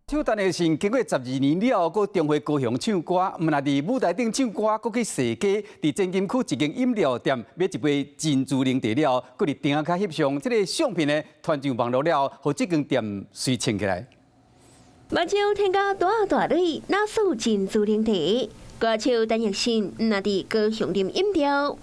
手陳奕迅經過12年了後，閣重回高雄唱歌，毋但佇舞台頂唱歌，閣去踅街，佇前金區一間飲料店買一杯珍珠奶茶了後，閣佇店仔跤翕相，這个相片呢傳上網路了後，予這間店隨穿起來。目睭添加大大蕊，哪輸珍珠奶茶？歌手陳奕迅毋但佇高雄啉飲料，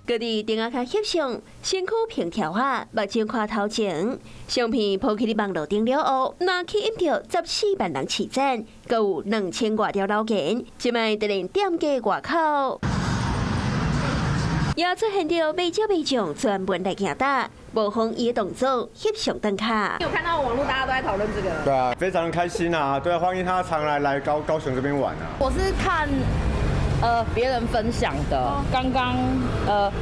閣佇店仔跤翕相，身軀平翹啊，目睭看頭前，相片 po 去佇網路頂了後，若吸引著14萬人揤讚，閣有2000外條留言，這擺就連店家外口也出現著袂少民眾專門來行搭，模仿伊的動作翕相打卡。有看到網路大家都在討論這個？對啊，非常開心啊！對啊，歡迎他常來高雄這邊玩啊。我是看別人分享的，剛剛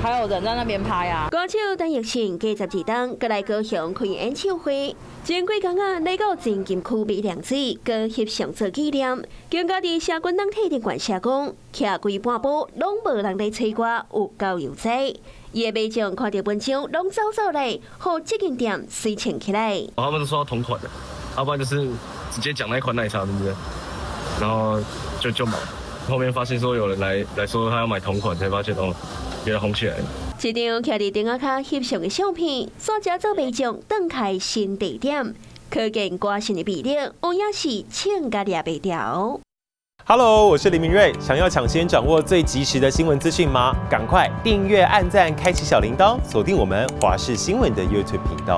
還有人在那邊拍啊。歌手陳奕迅過12冬，閣來高雄開演唱會，前幾工啊來到前金區買涼水，閣翕相做紀念。更加佇社軍黨體頂懸寫講，徛規半晡攏無人來揣我，有夠悠哉。伊的民眾看著文章，攏走走來，予這間店隨穿起來。他們都說要同款的，要不然就是直接講那款奶茶，對不對？然後就買。後面發現說有人來說他要買同款，才發現哦，原來紅起來。這張徛佇店仔跤翕相的相片，煞成做民眾轉開新地點，可見歌星的魅力，有影是穿甲掠袂牢。 Hello，我是林明瑞，想要搶先掌握最及時的新聞資訊嗎？趕快訂閱、按讚、開啟小鈴鐺，鎖定我們華視新聞的 YouTube 頻道。